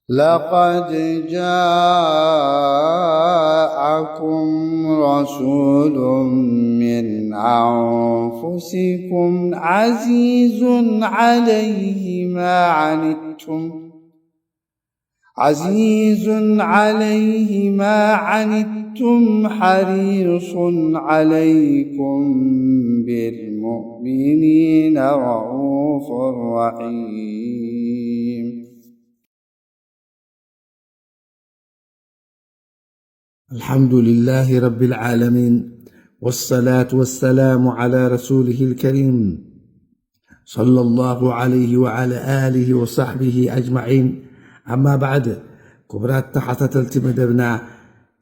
لقد جاءكم رسول من أنفسكم عزيز عليه ما عنتم، عزيز عليه ما عنتم حريص عليكم بالمؤمنين رءوف رحيم. الحمد لله رب العالمين، والصلاة والسلام على رسوله الكريم، صلى الله عليه وعلى آله وصحبه أجمعين. أما بعد، ክቡራት ተኸታተልቲ መደብና፣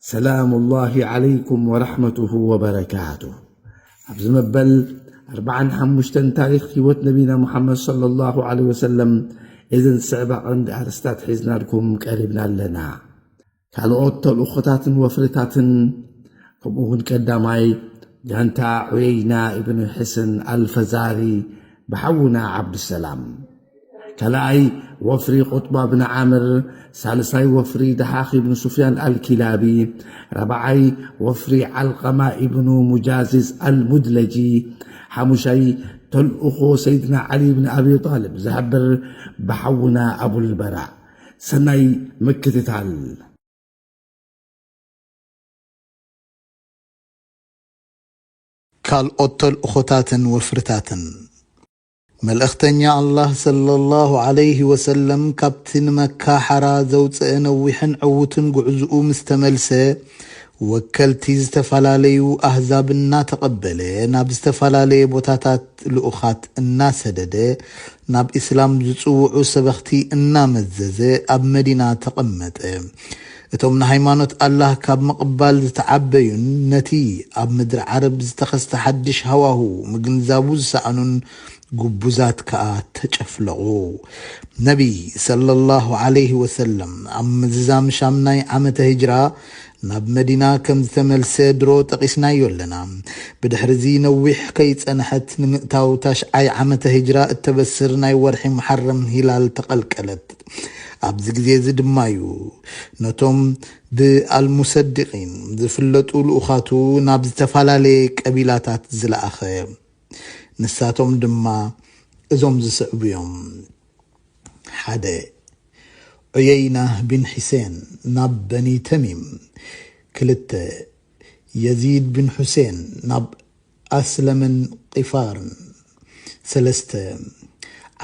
ሰላሙላሂ ዓለይኩም ወረሕመቱሁ ወበረካቱ። ኣብዚ መበል ኣርባዓን ሓሙሽተን ታሪኽ ህይወት ነቢና ሙሓመድ ሰለላሁ ዓለይሂ ወሰለም፣ እዘን ዝስዕባ ቀንዲ ኣርእስታት ሒዝናልኩም ቀሪብና ኣለና። ካልኦት ተልእኾታትን ወፍርታትን፣ ከምኡ እውን ቀዳማይ ጋንታ ዑየይና ኢብን ሕስን ኣልፈዛሪ ብሓውና ዓብዱሰላም፣ ካልኣይ ወፍሪ ቁጥባ ብን ዓምር፣ ሳልሳይ ወፍሪ ደሓኽ ኢብን ሱፍያን ኣልኪላቢ፣ ራብዓይ ወፍሪ ዓልቀማ ኢብኑ ሙጃዝዝ ኣልሙድለጂ፣ ሓሙሻይ ተልእኾ ሰይድና ዓሊ ብን ኣቢ ጣልብ ዝሕብር ብሓውና ኣቡልበራእ። ሰናይ ምክትታል። ካልኦት ተልእኾታትን ወፍርታትን። መልእኽተኛ ኣላህ ሰለላሁ ዓለይሂ ወሰለም ካብቲ ንመካ ሓራ ዘውፅአ ነዊሕን ዕዉትን ጉዕዝኡ ምስ ተመልሰ፣ ወከልቲ ዝተፈላለዩ ኣህዛብ እናተቐበለ፣ ናብ ዝተፈላለየ ቦታታት ልኡኻት እናሰደደ፣ ናብ ኢስላም ዝጽውዑ ሰበኽቲ እናመዘዘ ኣብ መዲና ተቐመጠ። እቶም ንሃይማኖት ኣላህ ካብ ምቕባል ዝተዓበዩን ነቲ ኣብ ምድሪ ዓረብ ዝተኸስተ ሓድሽ ሃዋሁ ምግንዛቡ ዝሰኣኑን ግቡዛት ከኣ ተጨፍለቑ። ነቢይ ሰለላሁ ዓለይሂ ወሰለም ኣብ ምዝዛም ሻምናይ ዓመተ ሂጅራ ናብ መዲና ከም ዝተመልሰ ድሮ ጠቒስናዮ ኣለና። ብድሕሪ እዚ ነዊሕ ከይጸንሐት ንምእታው ታሽዓይ ዓመተ ሂጅራ እተበስር ናይ ወርሒ መሓረም ሂላል ተቐልቀለት። ኣብዚ ግዜ እዚ ድማ እዩ ነቶም ብኣልሙሰዲቂን ዝፍለጡ ልኡኻቱ ናብ ዝተፈላለየ ቀቢላታት ዝለኣኸ። ንሳቶም ድማ እዞም ዝስዕቡ እዮም። ሓደ፣ ዑየይና ቢን ሒሴን ናብ በኒ ተሚም። ክልተ፣ የዚድ ቢን ሑሴን ናብ ኣስለምን ቂፋርን። ሰለስተ፣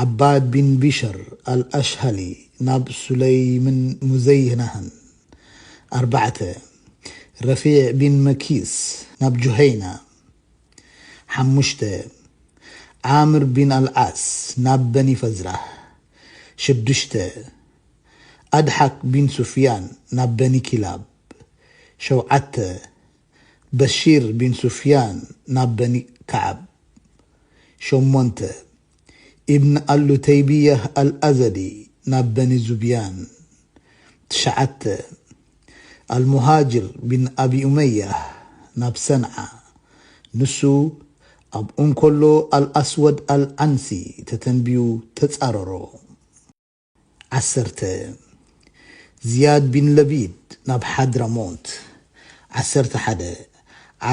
ዓባድ ቢን ቢሸር ኣልኣሽሃሊ ናብ ሱለይምን ሙዘይናህን። ኣርባዕተ፣ ረፊዕ ቢን መኪስ ናብ ጁሀይና። ሓሙሽተ፣ ዓምር ቢን ኣልዓስ ናብ በኒ ፈዝራህ። ሽዱሽተ፣ ኣድሓክ ቢን ሱፍያን ናብ በኒ ኪላብ። ሸውዓተ፣ በሺር ቢን ሱፍያን ናብ በኒ ከዓብ። ሸሞንተ፣ ኢብን ኣሉተይብያህ ኣልኣዘዲ ናብ በኒ ዙብያን። ትሽዓተ፣ ኣልሙሃጅር ቢን ኣቢ ኡመያህ ናብ ሰንዓ። ንሱ ኣብኡ እንከሎ ኣልኣስወድ ኣልዓንሲ ተተንብዩ ተጻረሮ። ዓሰርተ፣ ዝያድ ቢን ለቢድ ናብ ሓድራሞት። ዓሰርተ ሓደ፣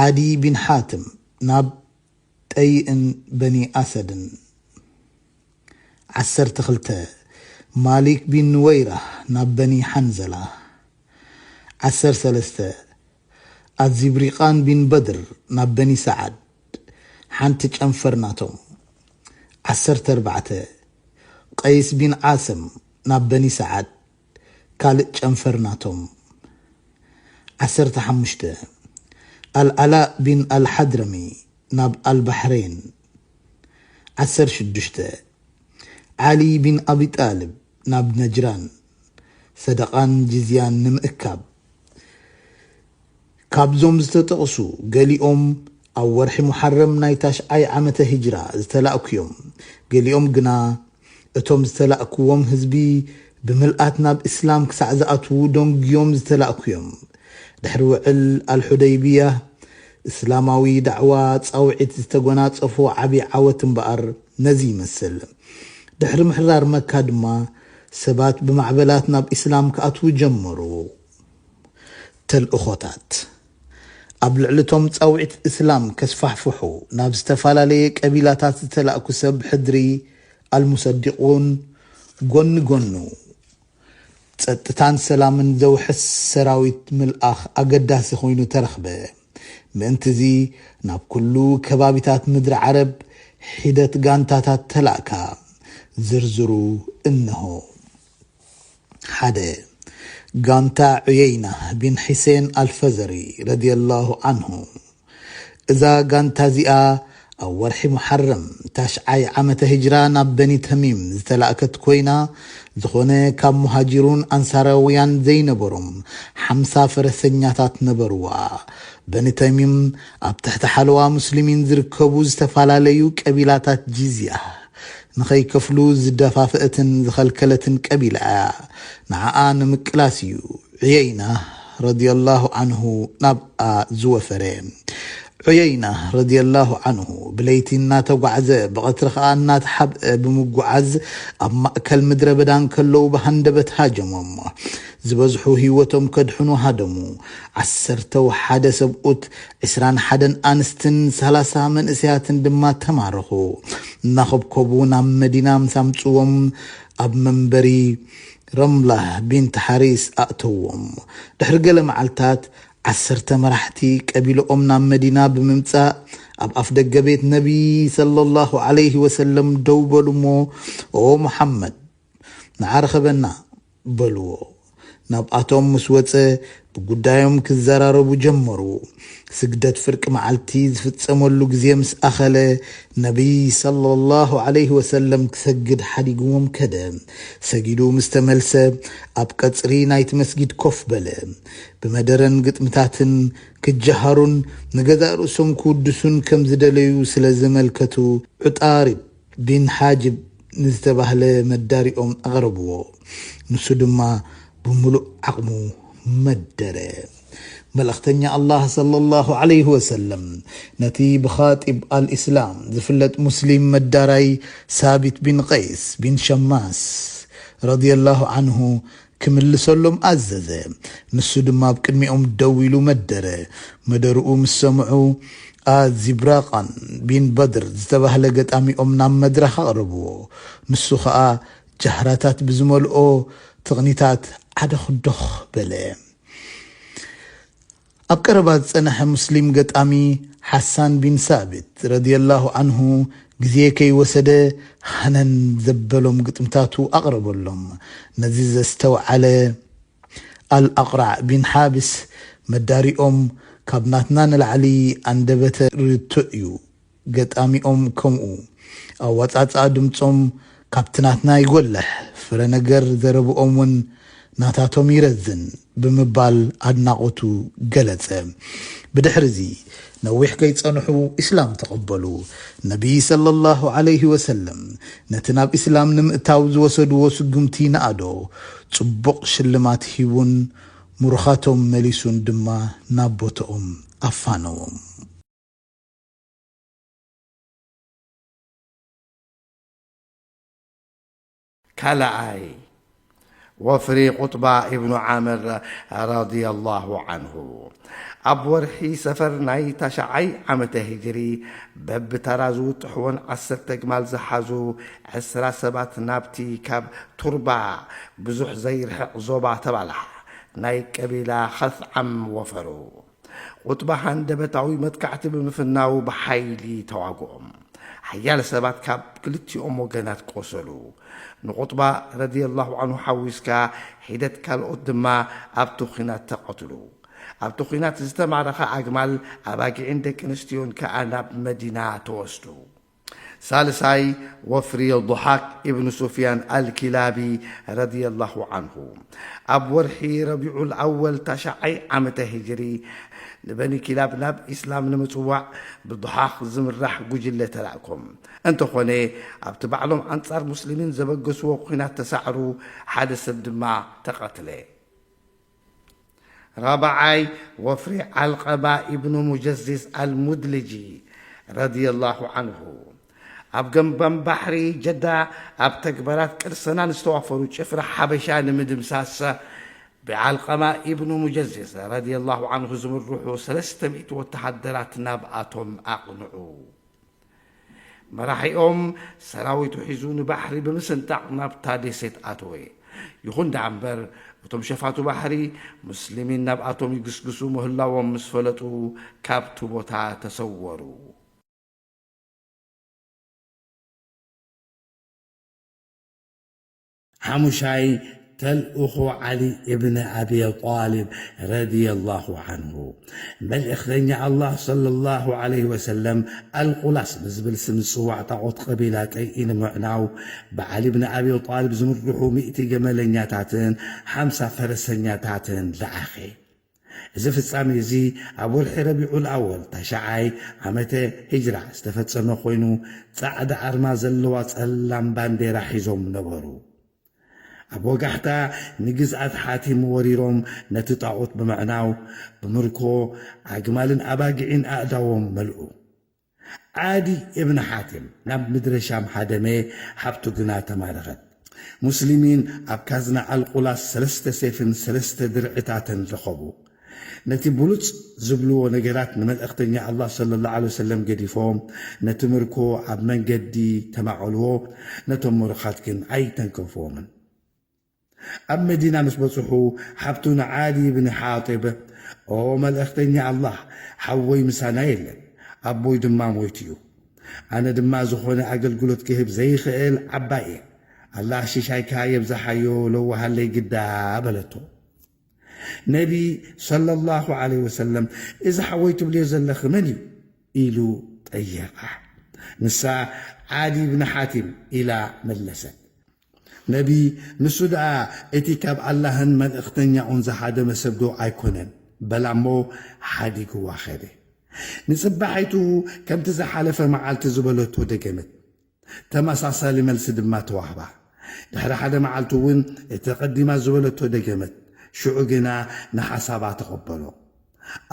ዓዲ ቢን ሓትም ናብ ጠይእን በኒ ኣሰድን። ዓሰርተ ክልተ፣ ማሊክ ቢን ኑወይራህ ናብ በኒ ሓንዘላ። ዓሰርተ ሰለስተ፣ ኣዚብሪቃን ቢን በድር ናብ በኒ ሰዓድ፣ ሓንቲ ጨንፈር ናቶም። ዓሰርተ ኣርባዕተ፣ ቀይስ ቢን ዓስም ናብ በኒ ሰዓድ፣ ካልእ ጨንፈር ናቶም። ዓሰርተ ሓሙሽተ፣ ኣልዓላእ ቢን ኣልሓድረሚ ናብ ኣልባሕሬን። ዓሰርተ ሽዱሽተ፣ ዓሊ ቢን ኣቢ ጣልብ ናብ ነጅራን፣ ሰደቓን ጅዝያን ንምእካብ። ካብዞም ዝተጠቕሱ ገሊኦም ኣብ ወርሒ ሙሓረም ናይ ታሽዓይ ዓመተ ሂጅራ ዝተላእኩ እዮም። ገሊኦም ግና እቶም ዝተላእክዎም ህዝቢ ብምልኣት ናብ እስላም ክሳዕ ዝኣትዉ ደንጉዮም ዝተላእኩ እዮም። ድሕሪ ውዕል ኣልሑደይብያ፣ እስላማዊ ዳዕዋ ጻውዒት ዝተጎናጸፎ ዓቢ ዓወት እምበኣር ነዚ ይመስል። ድሕሪ ምሕራር መካ ድማ ሰባት ብማዕበላት ናብ ኢስላም ክኣትዉ ጀመሩ። ተልእኾታት። ኣብ ልዕሊ እቶም ጻውዒት እስላም ከስፋሕፍሑ ናብ ዝተፈላለየ ቀቢላታት ዝተላእኩ ሰብ ሕድሪ ኣልሙሰዲቑን ጎኒ ጎኑ ጸጥታን ሰላምን ዘውሕስ ሰራዊት ምልኣኽ ኣገዳሲ ኮይኑ ተረኽበ። ምእንትዚ ናብ ኩሉ ከባቢታት ምድሪ ዓረብ ሒደት ጋንታታት ተላእካ። ዝርዝሩ እንሆ። ሓደ፣ ጋንታ ዑየይና ቢን ሒሴን ኣልፈዘሪ ረዲየላሁ ዓንሁ። እዛ ጋንታ እዚኣ ኣብ ወርሒ ሙሓረም ታሽዓይ ዓመተ ሂጅራ ናብ በኒ ተሚም ዝተላእከት ኮይና፣ ዝኾነ ካብ ሙሃጅሩን ኣንሳራውያን ዘይነበሮም ሓምሳ ፈረሰኛታት ነበርዋ። በኒ ተሚም ኣብ ትሕቲ ሓለዋ ሙስሊሚን ዝርከቡ ዝተፈላለዩ ቀቢላታት ጂዝያ ንኸይከፍሉ ዝደፋፍአትን ዝኸልከለትን ቀቢላ እያ። ንዓኣ ንምቅላስ እዩ ዑየይና ረዲየላሁ ዓንሁ ናብኣ ዝወፈረ። ዑየይና ረዲየላሁ ዓንሁ ብለይቲ እናተጓዕዘ ብቐትሪ ኸኣ እናተሓብአ ብምጉዓዝ ኣብ ማእከል ምድረ በዳ እንከለዉ ብሃንደበት ሃጀሞም። ዝበዝሑ ህይወቶም ከድሕኑ ሃደሙ። ዓሰርተ ወሓደ ሰብኡት፣ ዕስራን ሓደን ኣንስትን ሰላሳ መንእሰያትን ድማ ተማረኹ። እናኸብከቡ ናብ መዲና ምስ ኣምጽዎም ኣብ መንበሪ ረምላህ ቢንት ሓሪስ ኣእተዎም። ድሕሪ ገለ መዓልታት ዓሰርተ መራሕቲ ቀቢልኦም ናብ መዲና ብምምጻእ ኣብ ኣፍ ደገ ቤት ነቢ ሰለላሁ ዓለይሂ ወሰለም ደው በሉ እሞ፣ "ኦ ሙሓመድ፣ ንዓ ርኸበና" በልዎ። ናብኣቶም ምስ ወጸ ብጉዳዮም ክዘራረቡ ጀመሩ። ስግደት ፍርቂ መዓልቲ ዝፍጸመሉ ግዜ ምስ ኣኸለ፣ ነቢይ ሰለላሁ ዓለይሂ ወሰለም ክሰግድ ሓዲግዎም ከደ። ሰጊዱ ምስ ተመልሰ፣ ኣብ ቀጽሪ ናይቲ መስጊድ ኮፍ በለ። ብመደረን ግጥምታትን ክጀሃሩን ንገዛእ ርእሶም ክውድሱን ከም ዝደለዩ ስለ ዘመልከቱ፣ ዑጣሪድ ቢን ሓጅብ ንዝተባህለ መዳሪኦም ኣቕረብዎ። ንሱ ድማ ብምሉእ ዓቕሙ መደረ። መልእኽተኛ ኣላህ ሰለላሁ ዓለይሂ ወሰለም ነቲ ብኻጢብ ኣልኢስላም ዝፍለጥ ሙስሊም መዳራይ ሳቢት ቢን ቀይስ ቢን ሸማስ ረዲየላሁ ዓንሁ ክምልሰሎም ኣዘዘ። ንሱ ድማ ኣብ ቅድሚኦም ደው ኢሉ መደረ። መደርኡ ምስ ሰምዑ፣ ኣዚብራቃን ቢን በድር ዝተባህለ ገጣሚኦም ናብ መድረኽ ኣቕረብዎ። ንሱ ኸኣ ጃህራታት ብዝመልኦ ትቕኒታት ዓደኽዶኽ በለ። ኣብ ቀረባ ዝጸንሐ ሙስሊም ገጣሚ ሓሳን ቢን ሳቢት ረዲየላሁ ዓንሁ ግዜ ከይወሰደ ሃነን ዘበሎም ግጥምታቱ ኣቕረበሎም። ነዚ ዘስተውዓለ ኣልኣቕራዕ ቢን ሓቢስ፣ መዳሪኦም ካብ ናትና ንላዕሊ ኣንደበተ ርቱዕ እዩ። ገጣሚኦም ከምኡ። ኣወጻጽኣ ድምጾም ካብቲ ናትና ይጎልሕ፣ ፍረ ነገር ዘረብኦም እውን ናታቶም ይረዝን ብምባል ኣድናቖቱ ገለጸ። ብድሕርዚ ነዊሕ ከይጸንሑ ኢስላም ተቐበሉ። ነቢይ ሰለላሁ ዓለይሂ ወሰለም ነቲ ናብ ኢስላም ንምእታው ዝወሰድዎ ስጉምቲ ነኣዶ ጽቡቕ ሽልማት ሂቡን ምሩኻቶም መሊሱን ድማ ናብ ቦትኦም ኣፋነዎም። ካልኣይ፣ ወፍሪ ቁጥባ ኢብኑ ዓምር ረዲየላሁ ዓንሁ። ኣብ ወርሒ ሰፈር ናይ ታሽዓይ ዓመተ ሂጅሪ፣ በብተራ ዝውጥሕዎን ዓሰርተ ግማል ዝሓዙ ዕስራ ሰባት ናብቲ ካብ ቱርባ ብዙሕ ዘይርሕቕ ዞባ ተባላሕ ናይ ቀቢላ ኸስዓም ወፈሩ። ቁጥባ ሃንደበታዊ መጥቃዕቲ ብምፍናዉ ብሓይሊ ተዋግኦም። ሓያለ ሰባት ካብ ክልቲኦም ወገናት ቆሰሉ። ንቁጥባ ረዲየላሁ ዓንሁ ሓዊስካ ሒደት ካልኦት ድማ ኣብቲ ኲናት ተቐትሉ። ኣብቲ ኲናት ዝተማረኻ ኣግማል፣ ኣባጊዕን ደቂ ኣንስትዮን ከኣ ናብ መዲና ተወስዱ። ሳልሳይ፣ ወፍሪ ضحاك ኢብኑ ሱፍያን ኣልኪላቢ ረዲየላሁ ዓንሁ። ኣብ ወርሒ ረቢዑል ኣወል ታሽዓይ ዓመተ ሂጅሪ፣ ንበኒ ኪላብ ናብ ኢስላም ንምጽዋዕ ብضحاك ዝምራሕ ጉጅለ ተላእኮም። እንተኾነ፣ ኣብቲ ባዕሎም ኣንጻር ሙስሊሚን ዘበገስዎ ኲናት ተሳዕሩ፣ ሓደ ሰብ ድማ ተቐትለ። ራብዓይ፣ ወፍሪ ዓልቀባ ኢብኑ ሙጀዚዝ ኣልሙድልጂ ረዲየላሁ ዓንሁ። ኣብ ገምገም ባሕሪ ጀዳ ኣብ ተግባራት ቅርሰና ንዝተዋፈሩ ጭፍራ ሓበሻ ንምድምሳስ ብዓልቀማ ኢብኑ ሙጀዚዝ ረዲየላሁ ዓንሁ ዝምርሑ ሰለስተ ሚእቲ ወተሃደራት ናብኣቶም ኣቕንዑ። መራሒኦም ሰራዊቱ ሒዙ ንባሕሪ ብምስንጣቕ ናብታ ደሴት ኣተወ። ይኹን ደኣ እምበር፣ እቶም ሸፋቱ ባሕሪ ሙስሊሚን ናብኣቶም ይግስግሱ ምህላዎም ምስ ፈለጡ፣ ካብቲ ቦታ ተሰወሩ። ሓሙሻይ፣ ተልእኾ ዓሊ እብን ኣቢ ጣልብ ረዲየላሁ ዓንሁ። መልእኽተኛ ኣላህ ሰለላሁ ዓለይሂ ወሰለም፣ ኣልቁላስ ብዝብል ስም ዝጽዋዕ ጣዖት ቀቢላ ጠይኢ ንምዕናው፣ ብዓሊ ብን ኣቢ ጣልብ ዝምርሑ ሚእቲ ገመለኛታትን ሓምሳ ፈረሰኛታትን ለኣኸ። እዚ ፍጻሜ እዚ ኣብ ወርሒ ረቢዑል ኣወል ታሽዓይ ዓመተ ሂጅራ ዝተፈጸመ ኮይኑ፣ ጻዕዳ ኣርማ ዘለዋ ጸላም ባንዴራ ሒዞም ነበሩ። ኣብ ወጋሕታ፣ ንግዝኣት ሓቲም ወሪሮም ነቲ ጣኦት ብምዕናው፣ ብምርኮ ኣግማልን ኣባጊዕን ኣእዳዎም መልኡ። ዓዲ እብን ሓቲም ናብ ምድረ ሻም ሃደመ፣ ሃብቱ ግና ተማረኸት። ሙስሊሚን ኣብ ካዝና ኣልቁላስ ሰለስተ ሴፍን ሰለስተ ድርዕታትን ረኸቡ። ነቲ ብሉጽ ዝብልዎ ነገራት ንመልእኽተኛ ኣላህ ሰለላሁ ዐለይሂ ወሰለም ገዲፎም፣ ነቲ ምርኮ ኣብ መንገዲ ተማቐልዎ፣ ነቶም ምሩኻት ግን ኣይተንከፍዎምን። ኣብ መዲና ምስ በጽሑ፣ ሓብቱ ንዓዲ ብን ሓጢብ፣ "ኦ መልእኽተኛ ኣላህ፣ ሓወይ ምሳና የለን፣ ኣቦይ ድማ ሞይቱ እዩ። ኣነ ድማ ዝኾነ ኣገልግሎት ክህብ ዘይኽእል ዓባይ እየ። ኣላህ ሽሻይካ የብዝሓዮ፣ ለዋሃለይ ግዳ" በለቶ። ነቢ ሰለላሁ ዐለይሂ ወሰለም፣ "እዚ ሓወይ ትብልዮ ዘለኺ መን እዩ?" ኢሉ ጠየቓ። ንሳ፣ "ዓዲ ብን ሓቲም" ኢላ መለሰት። ነቢ፣ "ንሱ ደኣ እቲ ካብ ኣላህን መልእኽተኛኡን ዝሃደመ ሰብ ዶ ኣይኮነን?" በላ እሞ ሓዲግዋ ኸደ። ንጽባሒቱ ከምቲ ዝሓለፈ መዓልቲ ዝበለቶ ደገመት። ተመሳሳሊ መልሲ ድማ ተዋህባ። ድሕሪ ሓደ መዓልቲ እውን እቲ ቀዲማ ዝበለቶ ደገመት። ሽዑ ግና ንሓሳባ ተቐበሎ።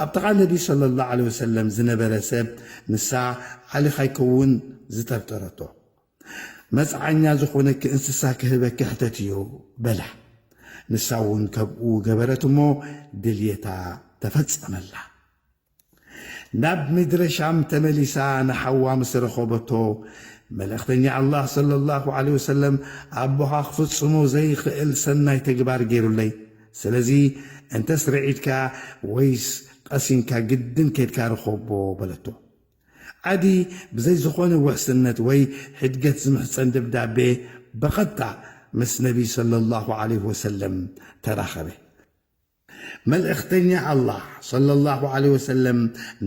ኣብ ጥቓ ነቢ ሰለላሁ ዐለይሂ ወሰለም ዝነበረ ሰብ ንሳ ዓሊ ካይከውን ዝጠርጠረቶ። "መጽዓኛ ዝኾነኪ እንስሳ ክህበኪ ሕተትዮ" በላ። ንሳ እውን ከምኡ ገበረት እሞ ድልየታ ተፈጸመላ። ናብ ምድረ ሻም ተመሊሳ ንሓዋ ምስ ረኸበቶ፣ መልእኽተኛ ኣላህ ሰለላሁ ዐለይሂ ወሰለም፣ "ኣቦኻ ክፍጽሞ ዘይኽእል ሰናይ ተግባር ገይሩለይ፣ ስለዚ እንተስ ርዒድካ ወይስ ቀሲንካ ግድን ኬድካ ርኸቦ" በለቶ። ዓዲ ብዘይ ዝኾነ ውሕስነት ወይ ሕድገት ዝምሕጸን ደብዳቤ ብቐጥታ ምስ ነቢ ሰለላሁ ዐለይሂ ወሰለም ተራኸበ። መልእኽተኛ ኣላህ ሰለላሁ ዐለይሂ ወሰለም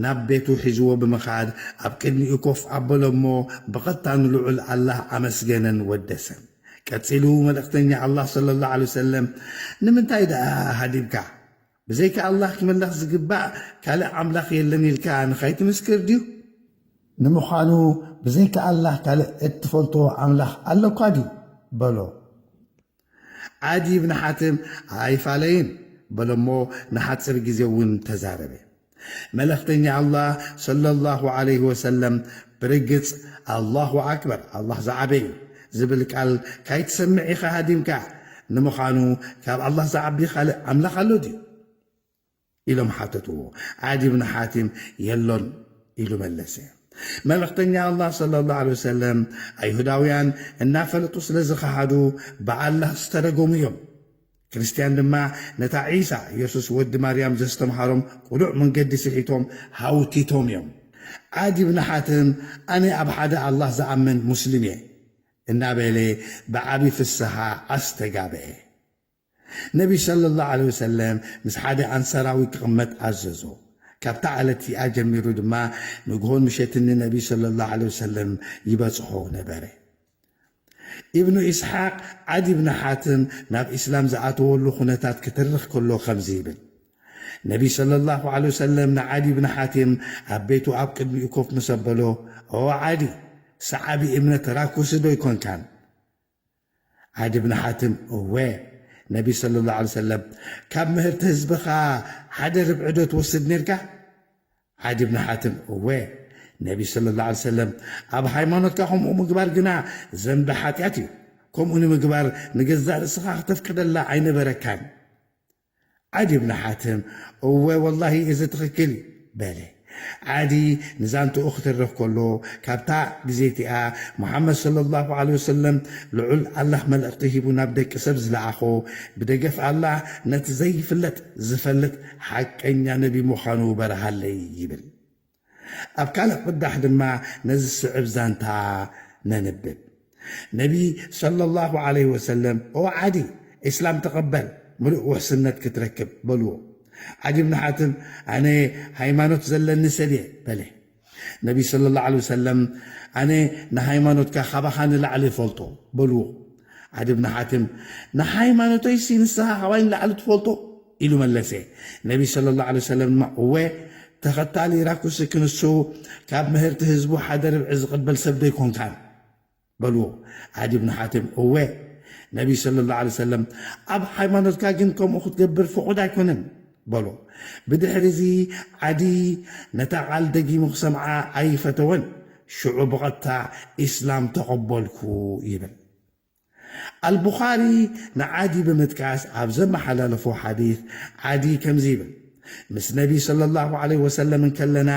ናብ ቤቱ ሒዝዎ ብምኻድ ኣብ ቅድሚኡ ኮፍ ኣበሎ እሞ ብቐጥታ ንልዑል ኣላህ ኣመስገነን ወደሰን። ቀጺሉ መልእኽተኛ ኣላህ ሰለላሁ ዐለይሂ ወሰለም፣ "ንምንታይ ደኣ ሃዲምካ? ብዘይካ ኣላህ ክምለኽ ዝግባእ ካልእ ኣምላኽ የለን ኢልካ ንኸይትምስክር ድዩ? ንምዃኑ ብዘይካ ኣላህ ካልእ እትፈልጦ ኣምላኽ ኣለኳ ድዩ?" በሎ። ዓዲ ብን ሓትም፣ "ኣይፋለይን" በሎ እሞ ንሓጺር ግዜ እውን ተዛረበ። መልእኽተኛ ኣላህ ሰለላሁ ዐለይሂ ወሰለም፣ "ብርግጽ ኣላሁ ኣክበር፣ ኣላህ ዝዓበ እዩ ዝብል ቃል ካይትሰምዕ ኢኻ ሃዲምካ። ንምዃኑ ካብ ኣላህ ዝዓቢ ካልእ ኣምላኽ ኣሎ ድዩ?" ኢሎም ሓተትዎ። ዓዲ ብን ሓቲም፣ "የሎን" ኢሉ መለሰ። መልእኽተኛ ኣላህ ሰለላሁ ዐለይሂ ወሰለም፣ "ኣይሁዳውያን እናፈለጡ ስለ ዝኸሓዱ ብኣላህ ዝተረገሙ እዮም። ክርስትያን ድማ ነታ ዒሳ፣ የሱስ ወዲ ማርያም፣ ዘስተምሃሮም ቅኑዕ መንገዲ ስሒቶም ሃውቲቶም እዮም። ዓዲ ብን ሓትም፣ ኣነ ኣብ ሓደ ኣላህ ዝኣምን ሙስሊም እየ" እናበለ ብዓቢ ፍስሃ ኣስተጋብአ። ነቢ ሰለላሁ ዐለይሂ ወሰለም ምስ ሓደ ኣንሳራዊ ክቕመጥ ኣዘዞ። ካብታ ዕለት እቲኣ ጀሚሩ ድማ ንግሆን ምሸትን ንነቢ ሰለላሁ ዐለይሂ ወሰለም ይበጽሖ ነበረ። ኢብኑ ኢስሓቅ ዓዲ ብን ሓትም ናብ ኢስላም ዝኣተወሉ ኩነታት ክትርኽ ከሎ ከምዚ ይብል፣ ነቢ ሰለላሁ ዐለይሂ ወሰለም ንዓዲ ብን ሓቲም ኣብ ቤቱ ኣብ ቅድሚኡ ኮፍ ምስ ኣበሎ፣ "ኦ ዓዲ፣ ሰዓቢ እምነት ራኩሲ ዶ ኣይኮንካን?" ዓዲ ብን ሓትም፣ "እወ፣ ነቢ ሰለላሁ ዐለይሂ ወሰለም፣ ካብ ምህርቲ ህዝብኻ ሓደ ርብዒ ዶ ትወስድ ኔርካ?" ዓዲ ብን ሓትም፣ "እወ፣ ነቢ ሰለላሁ ዐለይሂ ወሰለም፣ ኣብ ሃይማኖትካ ከምኡ ምግባር ግና ዘንቢ ሓጢኣት እዩ። ከምኡ ንምግባር ንገዛእ ርእስኻ ክተፍቅደላ ኣይነበረካን። ዓዲ ብን ሓትም፣ እወ ወላሂ እዚ ትኽክል እዩ በለ። ዓዲ ንዛንትኡ ክትርኽ ከሎ፣ ካብታ ግዜ እቲኣ ሙሓመድ ሰለላሁ ዐለይሂ ወሰለም ልዑል ኣላህ መልእኽቲ ሂቡ ናብ ደቂ ሰብ ዝለኣኾ፣ ብደገፍ ኣላህ ነቲ ዘይፍለጥ ዝፈልጥ ሓቀኛ ነቢ ምዃኑ በርሃለይ ይብል። ኣብ ካልእ ቅዳሕ ድማ ነዚ ዝስዕብ ዛንታ ነንብብ። ነቢ ሰለላሁ ዐለይሂ ወሰለም፣ "ኦ ዓዲ፣ ኢስላም ተቐበል፣ ምሉእ ውሕስነት ክትረክብ" በልዎ። ዓዲ ብን ሓትም፣ "ኣነ ሃይማኖት ዘለኒ ሰብ እየ" በለ። ነቢ ሰለላሁ ዐለይሂ ወሰለም፣ "ኣነ ንሃይማኖትካ ካባኻ ንላዕሊ ይፈልጦ" በልዎ። ዓዲ ብን ሓትም፣ "ንሃይማኖተይሲ ንስኻ ካባይ ንላዕሊ ትፈልጦ" ኢሉ መለሰ። ነቢ ሰለላሁ ዐለይሂ ወሰለም ድማ፣ "እወ፣ ተኸታሊ ራኩሲ ክንሱ ካብ ምህርቲ ህዝቡ ሓደ ርብዒ ዝቕበል ሰብ ዶ ኣይኮንካን?" በልዎ። ዓዲ ብን ሓትም፣ "እወ" ነቢ ሰለላሁ ዐለይሂ ወሰለም፣ "ኣብ ሃይማኖትካ ግን ከምኡ ክትገብር ፍቑድ ኣይኮነን" በሎ። ብድሕሪ እዚ ዓዲ ነታ ቃል ደጊሙ ክሰምዓ ኣይፈተወን። ሽዑ ብቐጥታ ኢስላም ተቐበልኩ ይብል። ኣልቡኻሪ ንዓዲ ብምጥቃስ ኣብ ዘመሓላለፎ ሓዲት ዓዲ ከምዚ ይብል፣ ምስ ነቢ ሰለላሁ ዐለይሂ ወሰለም እንከለና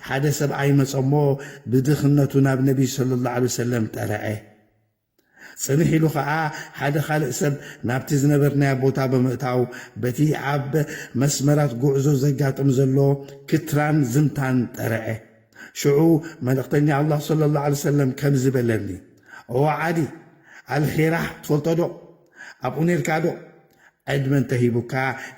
ሓደ ሰብኣይ መጸሞ ብድኽነቱ ናብ ነቢ ሰለላሁ ዐለይሂ ወሰለም ጠረዐ። ጽንሕ ኢሉ ኸኣ ሓደ ካልእ ሰብ ናብቲ ዝነበርናዮ ቦታ ብምእታው በቲ ኣብ መስመራት ጉዕዞ ዘጋጥም ዘሎ ክትራን ዝምታን ጠረዐ። ሽዑ መልእኽተኛ ኣላህ ሰለላሁ ዐለይሂ ወሰለም ከምዚ በለኒ፣ "እዋ ዓዲ፣ ኣልሒራህ ትፈልጦ ዶ? ኣብኡ ኔርካ ዶ?" ዕድመ እንተሂቡካ፣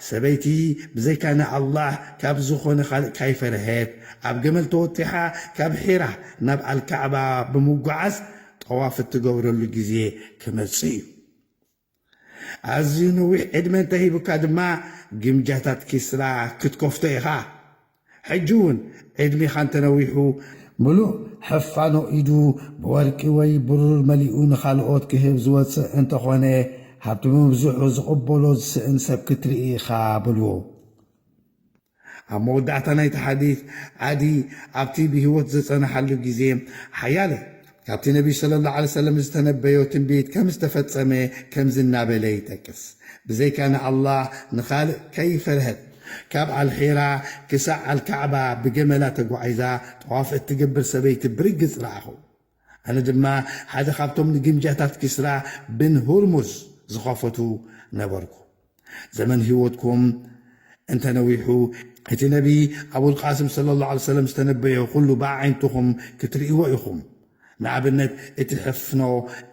ሰበይቲ ብዘይካ ንኣላህ ካብ ዝኾነ ካልእ ካይፈርሀት፣ ኣብ ገመል ተወጢሓ ካብ ሒራ ናብ ኣልካዕባ ብምጓዓዝ ጠዋፍ እትገብረሉ ግዜ ክመጽእ እዩ። ኣዝዩ ነዊሕ ዕድመ እንተሂቡካ ድማ፣ ግምጃታት ኪስራ ክትከፍቶ ኢኻ። ሕጂ እውን ዕድሜኻ እንተነዊሑ፣ ምሉእ ሕፋኖ ኢዱ ብወርቂ ወይ ብሩር መሊኡ ንኻልኦት ክህብ ዝወጽእ እንተኾነ፣ ሃብቲ ብምብዝሑ ዝቕበሎ ዝስእን ሰብ ክትርኢ ኢኻ በልዎ። ኣብ መወዳእታ ናይቲ ሓዲት፣ ዓዲ ኣብቲ ብህይወት ዝጸንሓሉ ግዜ፣ ሓያለ ካብቲ ነቢ ሰለላሁ ዐለይሂ ወሰለም ዝተነበዮ ትንቢት ከም ዝተፈጸመ ከምዚ እናበለ ይጠቅስ። ብዘይካ ንኣላህ ንኻልእ ከይፈርሀት፣ ካብ ኣልሒራ ክሳዕ ኣልካዕባ ብገመላ ተጓዒዛ ጠዋፍ እትገብር ሰበይቲ ብርግጽ ረኣኹ። ኣነ ድማ ሓደ ካብቶም ንግምጃታት ኪስራ ብን ሁርሙዝ ዝኸፈቱ ነበርኩ። ዘመን ህይወትኩም እንተነዊሑ፣ እቲ ነቢ ኣቡልቃስም ሰለላሁ ዐለይሂ ወሰለም ዝተነበዮ ኩሉ ብኣዒንትኹም ክትርእይዎ ኢኹም። ንኣብነት፣ እቲ ሕፍኖ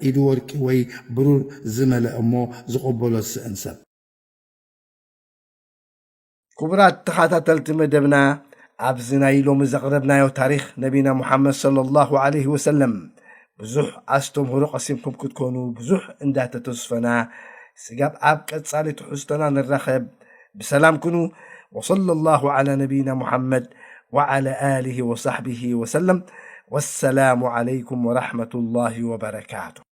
ኢዱ ወርቂ ወይ ብሩር ዝመልአ እሞ ዝቕበሎ ዝስእን ሰብ። ክቡራት ተኸታተልቲ መደብና፣ ኣብዚ ናይ ሎሚ ዘቕረብናዮ ታሪኽ ነቢና ሙሓመድ ሰለላሁ ዐለይሂ ወሰለም ብዙሕ ኣስተምህሮ ቀሲምኩም ክትኮኑ ብዙሕ እንዳተተስፈና፣ ስጋብ ኣብ ቀጻሊ ትሕዝቶና ንራኸብ፣ ብሰላም ኩኑ። ወሰለላሁ ዐላ ነቢይና ሙሓመድ ወዐላ ኣሊሂ ወሳሕቢሂ ወሰለም። ወሰላሙ ዐለይኩም ወረሕመቱላሂ ወበረካቱ።